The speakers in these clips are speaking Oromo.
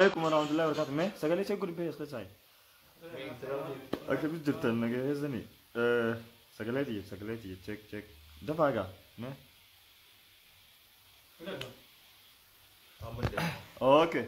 Alaikum warahmatullahi wabarakatuh. Mee sagalee ishee guddi beekas keessaa. Akkamitti jirtan nagaa keessanii? Sagalee tiyya sagalee tiyya check check. Dafaa gaa mee. Okay.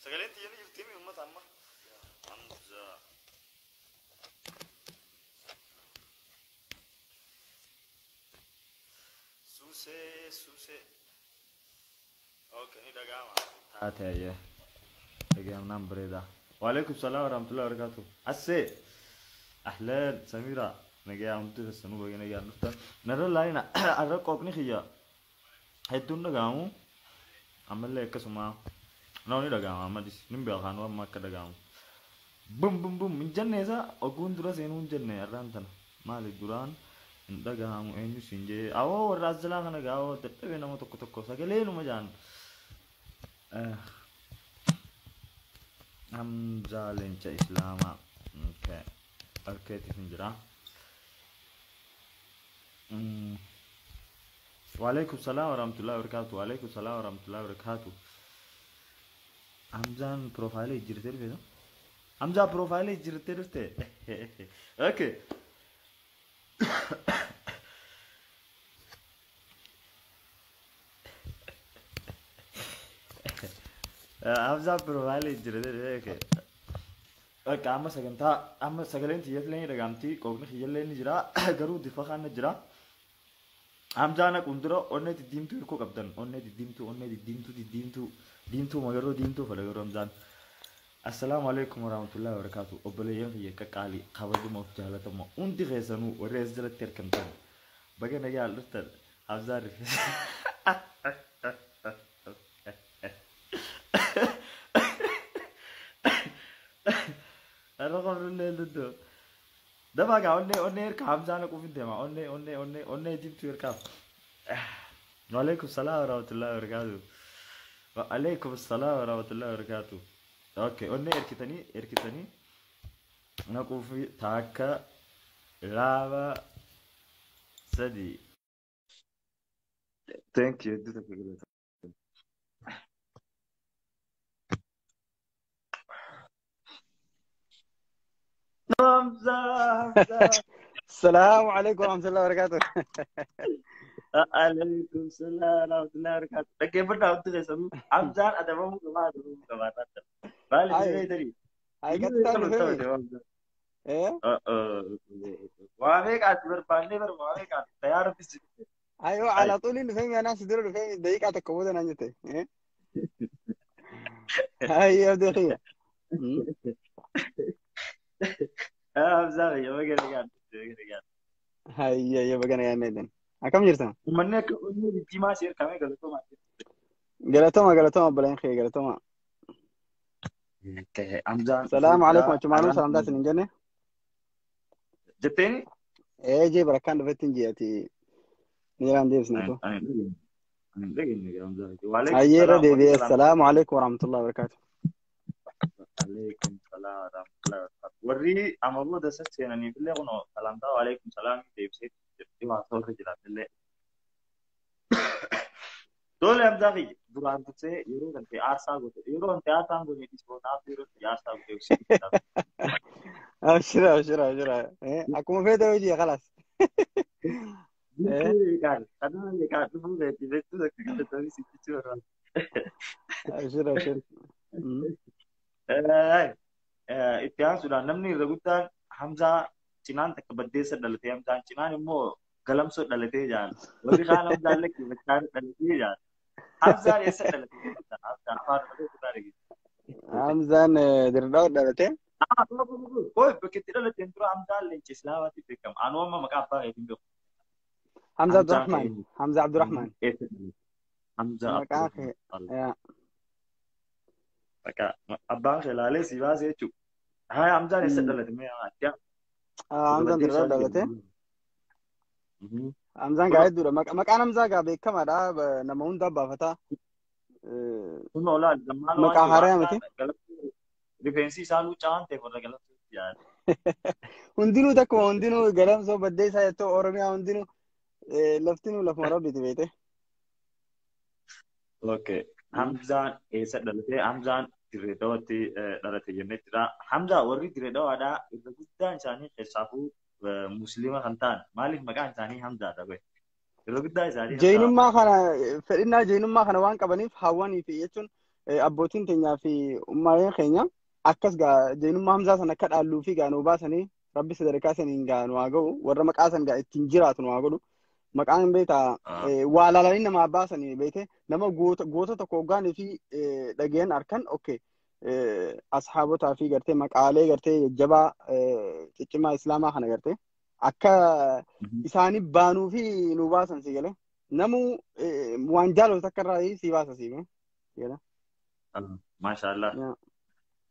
Sagaleen tiyya ni jirti mi uummata amma? Hamza. Suusee suusee. Okay, ni dhaga'ama. Taate ayyee. Dhaga'amnaan bareeda. Waalaikum salaam warahmatullahi wabarakatuh. Assee. Ahleen Samira. Nagaa hundi keessanuu baga nagaan dhuftan. Narra laayina arra qooqni kiyya hedduun dhaga'amu. Ammallee akkasuma namni dhaga'ama ammadis nin beekaan amma akka dhaga'amu. Bum bum bum hin jenne isa oguun dura seenuu hin jenne arraan tana. Maali duraan hin dhaga'amu eenyu siin jee. Awoo warra as jalaa kana gaawoo dadhabee nama tokko tokko sagalee numa jaan. Hamzaa leenca Islaamaa. Okay. Arkeetiif hin jira. Waalaikum salaam warahmatullahi wabarakatuh. Waalaikum salaam warahmatullahi wabarakatuh. Hamzaan piroofaayilii jijjiirtee dhufte? Hamzaa piroofaayilii jijjiirtee dhufte? Okay. Hamzaa piroofaayilii jijjiirtee dhufte? Okay. Bakka amma sagantaa amma sagaleen tiyyallee ni dhagaamti qooqni kiyyallee ni jira garuu difa kaan jira. Hamzaan haquun dura onnee diddiimtuu hirkoo qabdan onnee diddiimtuu onnee diddiimtuu diddiimtuu diimtuu magaroo diimtuu fedha garuu Hamzaan. Assalaamu alaikum warahmatullahi wabarakatuh. Obboleeyyan kiyya qaqqaalii kabajamoo fi jaalatamoo hundi keessanuu warri as jalatti argamtan baga nagaa dhuftan. Hamzaan rifeensa. Har'a qofnullee ludduu. Dafaa gaa onnee onnee hirka Hamzaan haquuf hin deema onnee onnee onnee onnee diimtuu hirkaaf. Waalaikum salaam warahmatullahi wabarakatuh. Waalaikum salaam warahmatullahi wabarakatuh. Okay, onnee hirkitanii hirkitanii naquuf takka lama sadi. Thank you. Hedduu takka galata. Hamza Hamza. السلام عليكم ورحمة الله وبركاته. Alaikum salaam warahmatullahi wabarakatuh. Dhaggeeffadhaa hundi keessanuu Hamzaan adabamuu qabaa adabamuu qabaa. Maali هاي beektanii? هاي Inni قد beekamu تاني taphate فهمي Hamzaan. ايه Waa meeqaati barbaannee bara waa meeqaati xayyaara fisi. ايوه على طول اللي فهمي انا سدير اللي فهمي دقيقة تكودة انا جت ايه هاي يا دخية. Hamzaa biyya baga nagaan dhufte baga nagaan. هاي يا بقنا يا نيدن كم جرتنا Uummanni akka onnee diddiimaa si hirkamee galatoomaa. قالتوما قالتوما بلين خي قالتوما. Hamzaan dhufee السلام jira. عليكم اجمعون Arraan سلام دات نجنة jetteeni? ايه جي بركان دفتن جياتي نيران ديف سنتو. Ani hin dhageenye Hamzaa. Waalaikum هاي salaam ردي warri بي salaam. السلام عليكم ورحمة الله وبركاته. Alaikum salaam warahmatullahi wabarakatuh. Warri amma booda seenaniif illee kunoo salaamtaa waalaikum salaam deebisee jirti waa tola jiraatillee. Tole Hamzaa kiyya duraan dursee yeroo kan ta'e aarsaa goote yeroo kan ta'e aarsaan goone dhiisootaaf yeroo ta'e aarsaa goote ibsee ابشر ابشر ابشر ايه اكو فيدا وجهي خلاص. ايه Diimtuu eegaan kanaa eegaan dhufuu beekti beektuu takka galatoomi si jechuu barbaada. ابشر ابشر. Itti aansuudhaan namni irra guddaan Hamzaa cinaan takka baddeessa dhalatee Hamzaan cinaan immoo galamsoo dhalatee jaan. Warri kaan Hamzaan lakkii bakkaan dhalatee jaan. Hamzaan eessa dhalatee? Hamzaan afaan malee kutaa dhageesse. Hamzaan dirdaw dhalate. Koo bakka itti dhalateen dura Hamzaan leenca Islaamaatti beekama. Anuu amma maqaa abbaa keetiin beeku. Hamza Hamzaan Abdurrahman. ka'ee Hamza Abdurrahman. eessa dhalate? Hamzaa Maqaa kee. Abdurrahman. Maqaa abbaan kee laalee si baase jechuudha. Haa Hamzaan eessa dhalate? Mee addaa Hamzaan dirdaw baddeessaa dhalate. jedhamu. Hamzaan gaa hedduudha. Maqaan Hamzaa gaa beekamaadha. Nama hundaa baafata. Kun olaal gammaan waan Maqaa jiru haaraa miti. Hamzaan galamsoo rifeensi isaa luuccaa waan ta'eef warra galamsoo yaada. Hundinuu takkuma hundinuu galamsoo baddeessaa jettoo Oromiyaa hundinuu laftinuu lafuma rabbiiti beekte. Okay. Hamzaan eessa dhalate? Hamzaan Dirree Dawaatti dhalate jennee jira. Hamzaa warri Dirree Dawaadhaa irra guddaan isaanii keessaafuu Musliima kan ta'an maaliif maqaan isaanii Hamzaadha goe? Irra guddaa isaanii Hamzaa. Jeenummaa kana fedhinnaa jeenummaa kana waan qabaniif hawwanii fi jechuun abbootiin teenyaa fi ummaayeen keenya akkas gaa jeenummaa Hamzaa sana akka dhaalluu fi gaa nu baasanii rabbi sadarkaa saniin gaa nu haa ga'u warra maqaa san gaa ittiin jiraatu nu haa godhu. Maqaan beektaa waa laalanii namaa baasanii beekte nama goota tokko hoggaanii fi dhageen harkan okay ashaabotaa fi gartee maqaalee gartee jajjabaa ciccimaa islaamaa kana gartee akka isaanii baanuu fi nu baasan si galee namuu waan jaalatu takka irraa si baasa si galee. Maashaallah.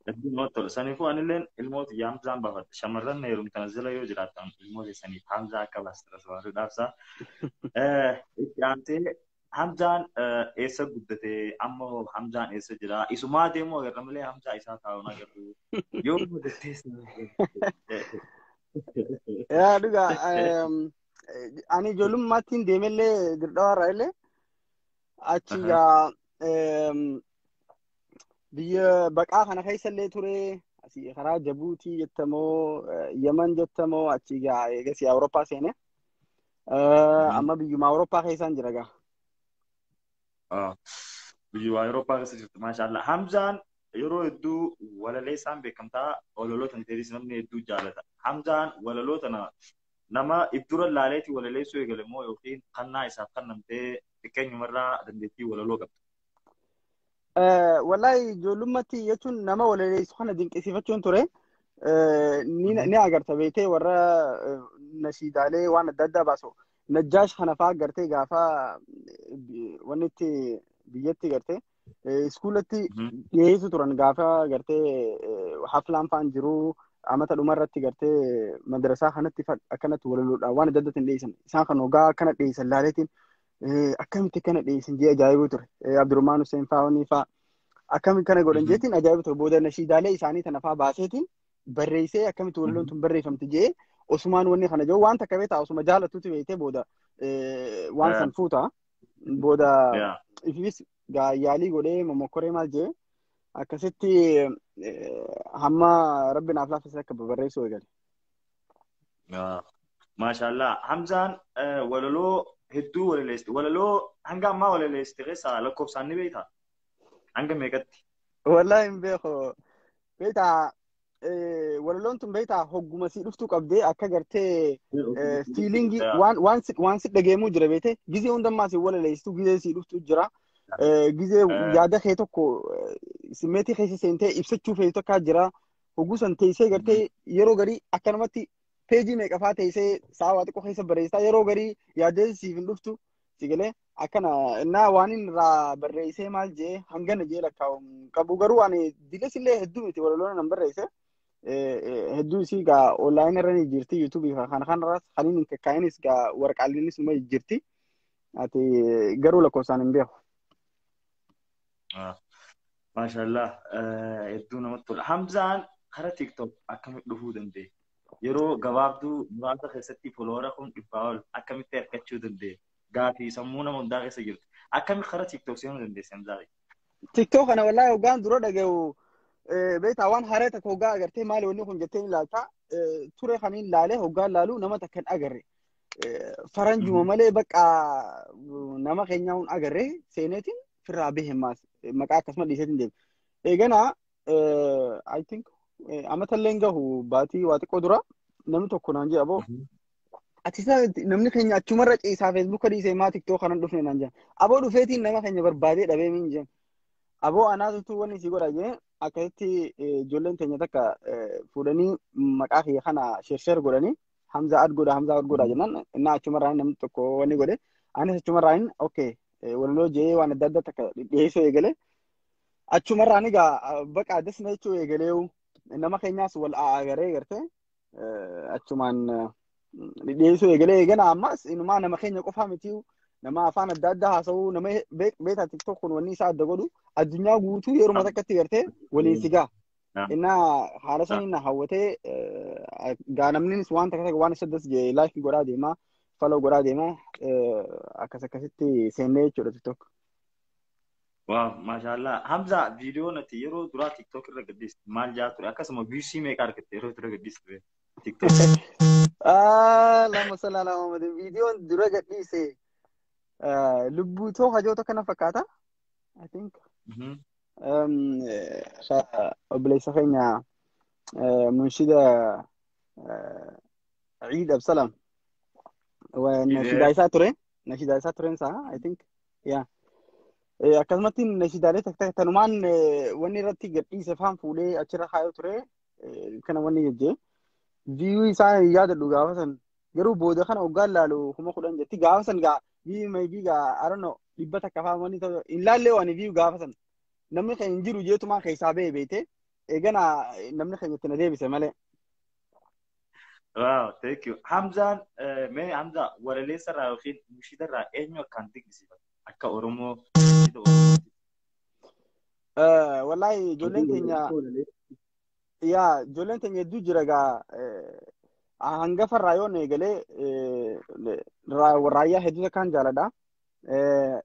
Hedduu namatti tola. Saniifuu anilleen ilmoota Hamzaan baafadha. Shamarran heerumtan jala yoo jiraatan ilmoota saniif Hamzaa akka baastara sabaaduu dhaabsaa. Itti aantee Hamzaan eessa guddate? Amma Hamzaan eessa jira? Isumaa deemuu agarra malee Hamzaa isaa taa'uun agarru. Yoo guddattee. Yaa dhugaa ani ijoollummaatti deemellee Dirree irraa illee achi gaa biyya baqaa kana keessa illee ture asii karaa Jabuutii jettamoo Yemen jettamoo achi gaa eegas Awurooppaa seene amma biyyuma Awurooppaa keessaan jira gaa. Biyyuma Awurooppaa keessa jirtu maashaallah. Hamzaan yeroo hedduu walaleessaan beekamtaa walaloo tana ta'ees namni hedduu jaalata. Hamzaan walaloo tana nama ibdura laaleetii walaleessuu eegale moo yookiin kannaa isaaf kannamtee xiqqeenyumarraa dandeettii walaloo qabda? Wallahi ijoollummaatti jechuun nama walaleessu kana dinqisiifachuun ture. Ni agarta beektee warra nashiidaalee waan adda addaa baasu. Najjaash kana fa'aa agartee gaafa wanni itti biyyatti gartee iskuulatti dhiyeessu turan gaafa gartee haflaan fa'aan jiru amata dhumarratti gartee madrasaa kanatti akkanatti walaloodhaan waan adda addaatiin dhiyeessan. Isaan kan hoggaa akkana dhiyeessan laaleetiin akkamitti akkana dhiyeessan jee ajaa'ibuu ture. Abdurrahmaan Hussein fa'aa fa'aa akkamitti kana godhan jeetiin ajaa'ibu ture. Booda nashiidaalee isaanii tana fa'aa baaseetiin barreessee akkamitti walaloon tun barreeffamti jee osumaan wanni kana jiru waan takka beektaa osuma jaalatutti beektee booda waan san fuuta. Booda ifis yaalii godhee momokkoree maal jee akkasitti hamma rabbi naaf laaffise akka barreessuu eegale. Maashaallah. Hamzaan walaloo hedduu walaleessite. Walaloo hanga ammaa walaleessite keessaa lakkoofsaan ni beektaa? Hanga meeqatti? Wallahi hin beeku. Beektaa walaloon tun beektaa hogguma sii dhuftuu qabdee akka gartee fiilingii waan si dhageemuu jira beekte gizee hundammaa si walaleessitu gizee sii dhuftuu jira. Gizee yaada kee tokko simmeetii keessa seentee ibsachuu feetu takkaa jira. Hogguu san teessee gartee yeroo garii akkanumatti peejii meeqa fa'aa teessee sa'a waa xiqqoo keessa barreessitaa yeroo garii yaadee siif hin dhuftu si galee akkana innaa waan inni irraa barreessee maal jee hangana jee lakkaa'u qabu garuu ani diles illee hedduu miti walaloon nan barreesse hedduu isii gaa onlaayinii irra ni jirti yuutuubii kana kanarras kan inni kakkaa'inis gaa waraqaaleen numa jirti ati garuu lakkoofsaan hin beeku. Maashaallah hedduu namatti tola. Hamzaan karaa TikTok akkamitti dhufuu danda'e? Yeroo gabaabduu muraasa keessatti folowara kun dhibbaa ol akkamitti argachuu danda'e? Gaafii sammuu nama hundaa keessa jirtu. Akkamitti karaa TikTok seenuu dandeesse Hamzaa? TikTok kana wallahi hoggaan dura dhaga'u beektaa waan haree takka hoggaa agartee maali wanni kun jettee ilaalta ture kan hin laalee hoggaan laalu nama takka hin agarre. Faranjuma malee bakka nama keenyaa hin agarre seeneetiin firraa bahe maas maqaa akkasuma dhiiseetiin deeme. Eeganaa I think amatallee hin gahu baatii waa xiqqoo dura namni tokko naan jedha aboo ati namni keenya achumarra ciisaa feesbuuka dhiisee maa TikTok kanan dhufne naan jedhan. Aboo dhufeetiin nama keenya barbaadee dhabee miin jedhan. Aboo anaatutu wanni si godha jee akkasitti ijoolleen teenya takka fuudhanii maqaa kiyya kana sheer godhanii Hamzaa ad godha Hamzaa ad godha jennaan innaa achumarraa namni tokko wanni godhe anis achumarraa okay walaloo jee waan adda addaa takka dhiyeessuu eegale achumarraan egaa baqa addas na jechuu eegaleewu nama keenyaas wal agaree gartee achumaan dhiyeessuu eegalee eegana ammas inumaa nama keenya qofaa miti nama afaan adda addaa haasa'uu nama beektaa TikTok kun wanni isaa adda godhu addunyaa guutuu yeruma takkatti gartee waliin si ga'a. Innaa haala saniin na hawwatee gaa namnis waan takka takka waan isa das jee laayikii godhaa deemaa follow godhaa deemaa akkas akkasitti seennee jechuudha TikTok. Waaw, maashaallah. Hamza, viidiyoo nati yeroo duraa TikTok irra gadhiiste maal jaa ture? Akkasuma views meeqa argatte yeroo dura gadhiiste TikTok? Lama salaa lama Muhammadin. Viidiyoon dura gadhiise lubbuu too hajoota kana fakkaata. I think. Obboleessa keenya munshida Ciid Absalam. Nashidaa isaa ture. Nashidaa isaa tureen isaa, I think. Yeah. Akkasumatti nashidaalee takka tanumaan wanni irratti gadhiise faan fuudhee achirra kaayoo ture kana wanni jejjee. View isaa hin yaadadhu gaafa san. Garuu booda kana hoggaan laalu 10,000 jetti. Gaafa san gaa view maybe gaa, I don't know, 100 faa wanni ta'u hin laallee waan view gaafa san. Namni kan hin jiru jeetumaan keessaa ba'e beete. Eegana namni keenya itti na deebise malee. Wow, thank you. Hamzaan, mee Hamza, walaleessa irraa yookiin mushida irraa eenyu akkaan dinqisiifata? Akka Oromoo mushida Oromootti. Wallahi ijoolleen teenya, yaa, ijoolleen teenya hedduu jira gaa. Hangafa irraa yoo eegalee raayyaa hedduu takkaan jaaladha.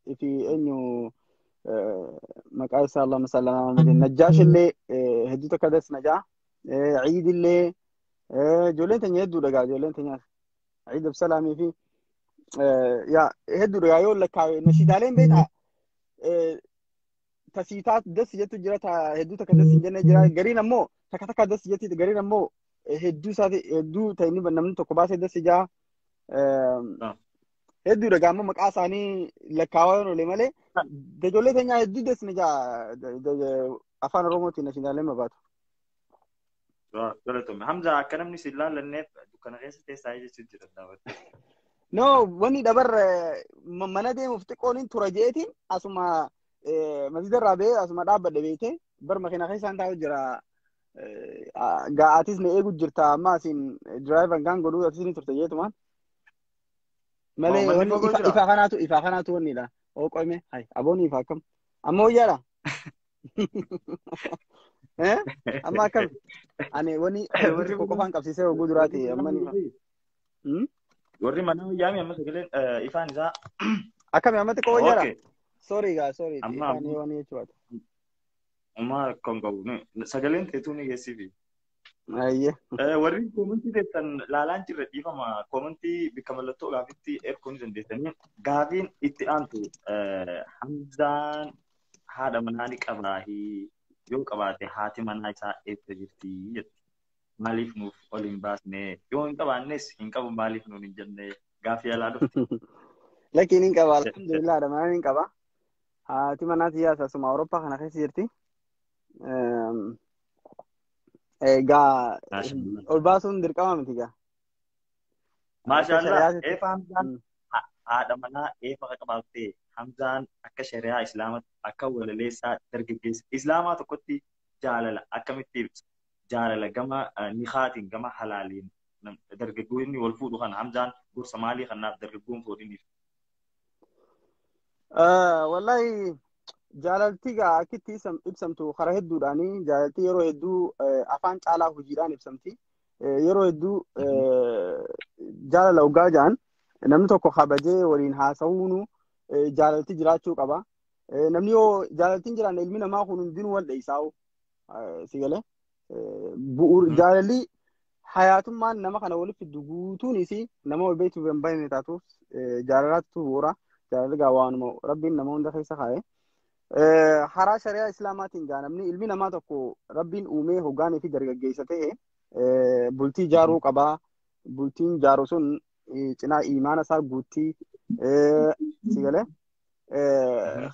Ifi eenyu maqaa isaa, Allahumma salli ala Muhammadin, Najjaash illee hedduu takka das najaa. Ciid illee, ijoolleen teenya hedduudha gaa. Ijoolleen teenya Ciid Absalaamii fi yaa hedduudha gaa. Yoo lakkaa'e nashiidaaleen beektaa tasiitaa das jettu jira, ta hedduu takka das hin jenne jira. Gariin ammoo takka takka das jetti, gariin ammoo hedduu isaati hedduu ta'e namni tokko baasee das ijaa hedduudha gaa. Ammoo maqaa isaanii lakkaawaa oole malee ijoollee teenyaa hedduu das ni jaa afaan Oromootiin nashiidaaleen mabaatu. Galatoomi. Hamza, akka namni si ilaallanneef dukkana keessa teessaa jechuun jira daawwatte. No, wanni dabar mana deemuuf xiqqoon tura jeetiin asuma masjida irraa ba'ee asuma dhaabbadhe beekte. Bar makiinaa keessaan taa'u jira. Gaa atis na eegu jirta, amma asiin driver gaan godhuu atis ni turte jeetumaan. Malee Manni wanni fagoo ifa jira. Ifa kanaatu wannidha. Oo qoyme hay aboon ifa akkam amma wayyaadha. Eh? Amma akkam ani wanni hedduu Warri tokko qofaan qabsiisee oguu duraati amma ni ifa. Warri mana wayyaami amma sagaleen ifaan isaa. Akkami, amma xiqqoo wayyaadha? Okay. Sorry gaa, sorry. Amma ifaan amma wanni jechuudha. Amma akkam qabu sagaleen teetuu ni geessifi. Ayyee. Warri koomentii teessan laalaan jirre, dhiifama. Koomentii bikka mallattoo gaafitti erguu ni dandeessanii. Gaafiin itti aantu, Hamzaan haadha manaa ni qabaahi? Yoo qabaate haati manaa isaa eessa jirti jetti. Maaliif nuuf ol hin baasne? Yoo hin qabaannes hin qabu maaliif nuun hin jenne? Gaafii alaa dhufte. Lakkiin hin qaba, alhamdulillah, haadha manaa hin qaba. Haati manaa tiyyaas asuma Awurooppaa kana keessa jirti. Egaa Maashaallah. ol baasuun dirqama miti gaa. Akka Maashaallah. shari'aatitti. Eefa Hamzaan haadha manaa eefa qabaatte? Hamzaan akka shari'aa Islaamatti, akka walaleessaa dargaggeessa Islaamaa tokkotti jaalala akkamitti ibsa? Jaalala gama nikaatiin, gama halaaliin dargaggoonni wal fuudhu kana Hamzaan gorsa maalii kanaaf dargaggoon fuudhiniif? Wallahi jaalalti gaa akkitti ibsamtu karaa hedduudhaani. Jaalalti yeroo hedduu afaan caalaa hojiidhaan ibsamti. Yeroo hedduu jaalala hoggaa ja'an namni tokko kabajee waliin haasa'uunu jaalalti jiraachuu qaba. Namni yoo jaalaltiin jiraanne ilmi namaa kun hundinuu wal dheeysaa'u si galee. Bu'uur jaalalli hayaatummaan nama kana walitti fiddu guutuunis nama wal beektuuf hin bahine taatuuf jaalalaatu bu'uura. Jaalalli gaa waanuma rabbiin nama hunda keessa kaa'e. Karaa shari'aa Islaamaatiin gaa namni ilmi namaa tokko rabbiin uumee hoggaanii fi dargaggeessa ta'e bultii ijaaruu qabaa. Bultiin jaaru sun cinaa imaana isaa guuttii si galee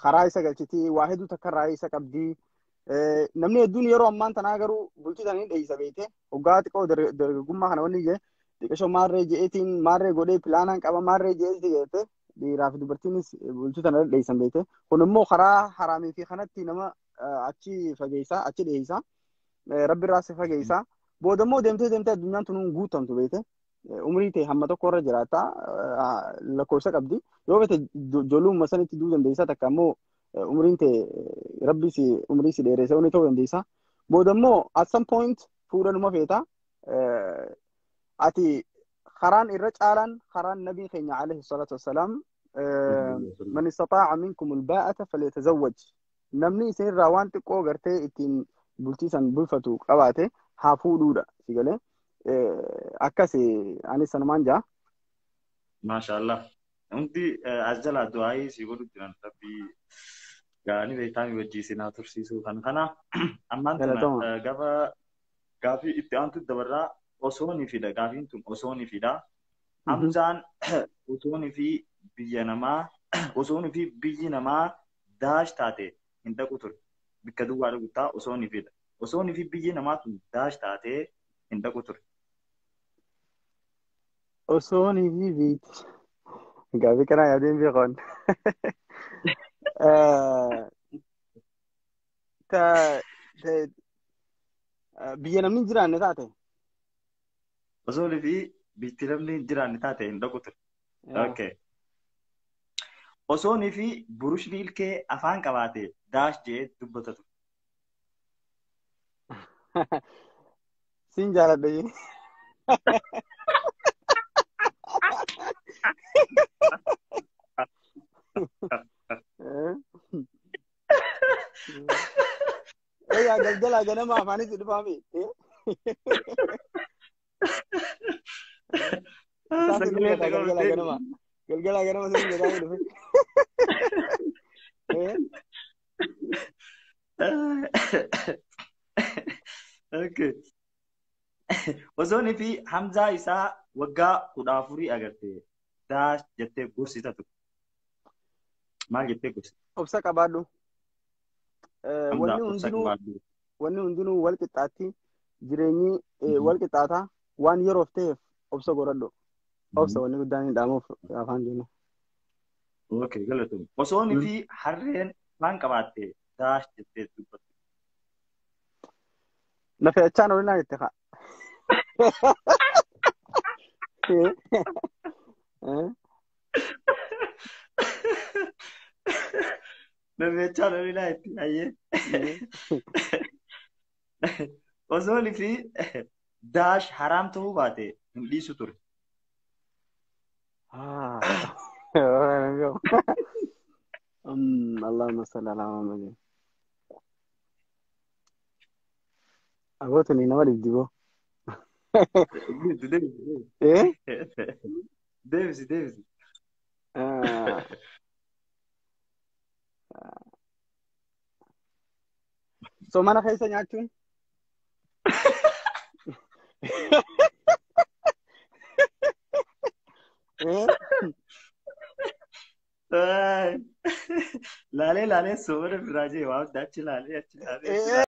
karaa isa galchitii waa hedduu takka irraa isa qabdii. Namni hedduun yeroo ammaan tanaa garuu bultii isaanii dheeysa beekte. Hoggaa xiqqoo dargaggummaa kana wanni jee xiqqashoo maarree je'eetiin maarree godhee pilaanaan qaba maarree je'eetii jettee dhiiraa fi dubartiinis bultii tana dheeysan beekte. Kun immoo karaa haraamii fi kanatti nama achi fageessa, achi dheeysa, rabbi irraa si fageessa. Booda immoo deemtee deemtee addunyaan tun hin guutamtu beekte. Umrii ta'e hamma tokko irra jiraata, lakkoofsa qabdi. Yoo feete ijoollummaa sanitti du'uu dandeessa, takka immoo umriin ta'e rabbi si umrii si dheeresse inni ta'uu dandeessa. Booda immoo at some point fuudha numa feeta. Ati karaan irra caalaan karaan nabii keenya alayhi salaatu wassalaam, "Man istataa'a minkum albaa'ata falyatazawwaj" Namni isinirraa waan xiqqoo gartee ittiin bultii san bulfatu qabaate haa fuudhuudha si galee akkas anis sanumaan jaa. Maashaallah. Hundi as jalaa du'aayii si godhu jiran rabbii gaanii beektaami wajjii isin haa tursiisuu kan kana ammaan tana gaafa gaafii itti aantu dabarraa osoo ni fida gaafiin tun osoo ni fida. Hamzaan osoo fi biyya namaa osoo fi biyyi namaa daash taate hin dhaqu ture. Bikka duwwaa dhaquttaa osoo ni fida. Osoo fi biyyi namaa tun daash taate hin dhaqu ture. Osoo fi biyyi gaafii kana yaadeen beekan. Biyya namni hin jiraanne taate. Osoo fi biyyi namni hin jiraanne taate hin dhaqu ture. Okay. Osoo fi burushni ilkee afaan qabaate daash jee dubbata ture. Siin jaaladha jee. Egaa galgala ganama afaanis dhufaame. Galgala ganama. Galgala ganama siin jedhaa dhufe. Okay. Osoo fi Hamzaa isaa waggaa 14 agartee daash jettee gorsita ture. Maal jettee gorsita? Obsa qabaadhu. Wanni hundinuu wal qixxaatti jireenyi wal qixxaataa waan yeroof ta'eef obsa godhadhu. Obsa wanni guddaan hin dhaamuuf afaan deemu. Okay, galatoom. Osoo fi harreen afaan qabaatte daash jettee dubbatte. Na fe'achaan olinaa jette kaa. Na fe'achaan olinaa jette ayyee. Osoo fi daash haraam ta'uu baate hin dhiisu ture. Allahumma salli ala Muhammad. Abootni nama dhibdi boo. Deebisi deebisi. So mana keessa nyaachuun? Laalee laalee soora biraa jee waan achi laalee achi laalee.